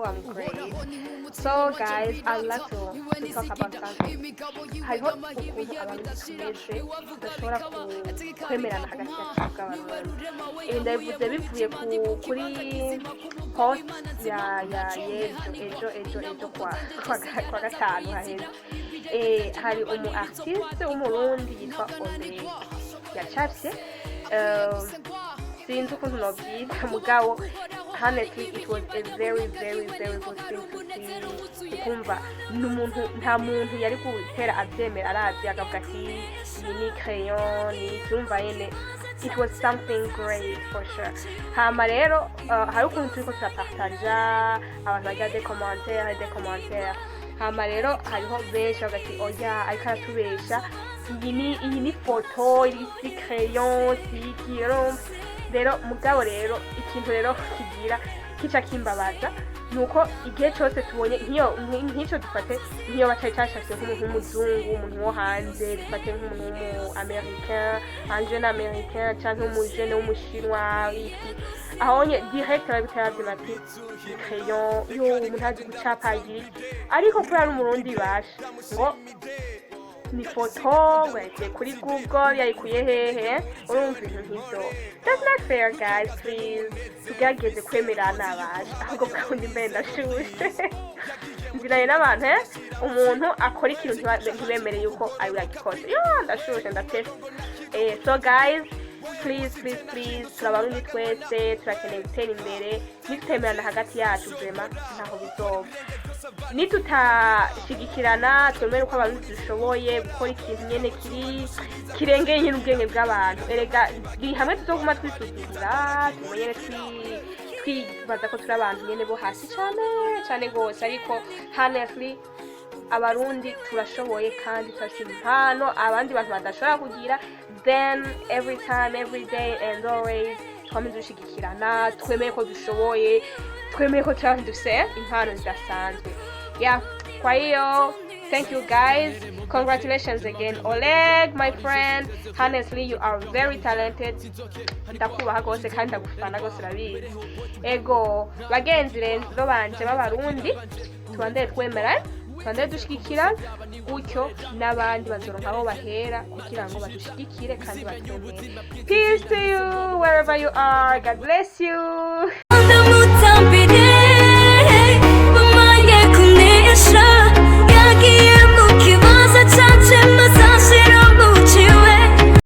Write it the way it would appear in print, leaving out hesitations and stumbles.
I'm great. So guys, I'd like to talk about something. Hariho ukuntu abantu tumeze tudashobora kwemerana hagati yacu bw'Abarundi. Ibi ndabivuze bivuye kuri post ya yejo ejo ejo ejo kwa gatanu haheze. Hari umu artiste w'Umurundi yitwa Oleg yacafye, sinzi ukuntu novyita, mugabo honestly it was a very, very, very good thing to see. Ukumva ni umuntu, nta muntu yari gutera avyemera aravye akavuga ati iyi ni crayon, ni icyumva nyene. It was something great for sure. Hama rero hari ukuntu turiko turapartaja, abantu bagira des commentaires, des commentaires. Hama rero hariho benshi bavuga ati oya, ariko aratubesha, iyi ni foto, iyi si crayon, si iki. Rero mugabo rero ikintu rero kigira kica kimbabaza nuko igihe cyose tubonye nk'ico, dufate nk'iyo batari cashafye nk'umuntu w'umuzungu, umuntu wo hanze, dufate nk'umuntu w'umu américain, un jeune américain canke umujene w'Umushinwa, iki aho nye direct babitera bavyima ati ni crayon, yo umuntu azi gucapa agira iki. Ariko kubera ari Umurundi, basha ngo ni foto, ngo yayikuye kuri Google, yayikuye hehe? Urumva ibintu nk'ivyo, that's not fair guys. Please, tugerageze kwemerana basha. Ahubwo bwabundi mbe ndashushe, nziranye n'abantu, umuntu akora ikintu ntibemere yuko ari we yagikoze. Yo, ndashushe, ndatese. So guys, please, please, please, turabarundi twese, turakeneye gutera imbere. Nitutemerana hagati yacu, vraiment ntaho bizova. Nitutashigikirana, twemere uko Abarundi dushoboye gukora ikintu nyene kiri kirengeye nyene ubwenge bw'abantu. Erega ni hamwe tuzoguma twisuzugura, tume nyene twibaza ko turi abantu nyene bo hasi cane cane gose. Ariko honestly Abarundi turashoboye kandi turafite impano abandi bantu badashobora kugira. Then every time, every day and always twame dushigikirana, twemeye ko dushoboye, twemeye ko turi abantu dufise impano zidasanzwe. Yeah, kwa hiyo thank you guys. Congratulations again, Oleg, my friend. Honestly, you are very talented. Ndakubaha rwose kandi ndagufana rwose, urabizi. Ego bagenzi rero banje b'Abarundi, tubandeye twemera, tubandeye dushigikira gutyo, n'abandi bazoronka aho bahera kugira ngo badushigikire kandi batwemere. Peace to you wherever you are. God bless you.